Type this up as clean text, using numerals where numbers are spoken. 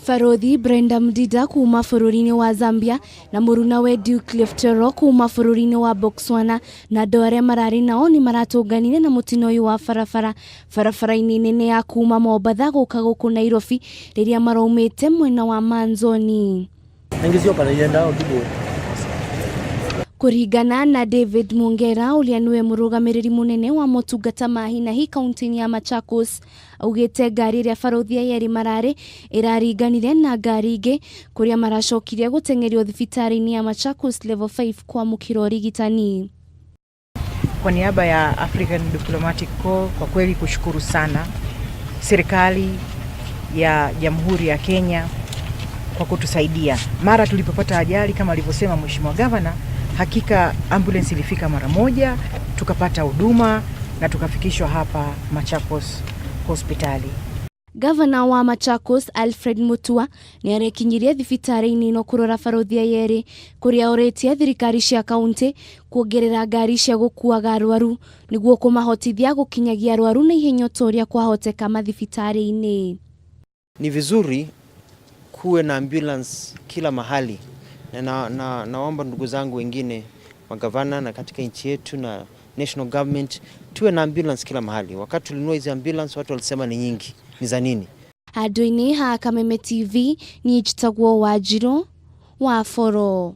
Barothi Brenda Mdida kuma bũrũri-inĩ wa Zambia na mũrunawe Duke Leftero kuma bũrũri-inĩ wa Botswana na andũ arĩa mararĩ nao nĩ maratũnganire na mũtino ũyũ wa barabara barabara-inĩ nene ya kuma Mombatha gũka gũkũ Nairobi rĩrĩa maraumĩte mwena wa Manzoni. Kũringana na David Mungera ũrĩa nĩwe mũrũgamĩrĩri mũnene wa motungata ma hi na hi kaunti-inĩ ya Machakos, augĩte ngari ĩrĩa barothi aya erĩ mararĩ ĩraringanire na ngari ingĩ kũrĩa maracokire gũteng'erio thibitarĩ-inĩ ya Machakos Level 5 kwamũkĩra ũrigitani. Kwa niaba ya African Diplomatic Corps, kwa kweli kushukuru sana serikali ya Jamhuri ya Kenya kwa kutusaidia mara tulipopata ajali. Kama alivyosema Mheshimiwa Gavana, hakika ambulance ilifika mara moja, tukapata huduma na tukafikishwa hapa Machakos hospitali. Gavana wa Machakos Alfred Mutua nĩ arekinyirie thibitarĩ-inĩ ĩno kũrora barothi aya erĩ kũrĩa orĩtie thirikari cia kaunti kuongerera ngari cia gũkuaga arwaru nĩguo kũmahotithia gũkinyagia arwaru na ihenya ta ũrĩa kwahoteka mathibitarĩ-inĩ. Ni vizuri kuwe na ambulance kila mahali na naomba ndugu zangu wengine magavana na katika nchi yetu na national government tuwe na ambulance kila mahali. Wakati tulinunua hizi ambulance watu walisema ni nyingi, ni za nini? Handũ-inĩ ha Kameme TV niĩ njĩtagwo Wanjirũ wa Boro.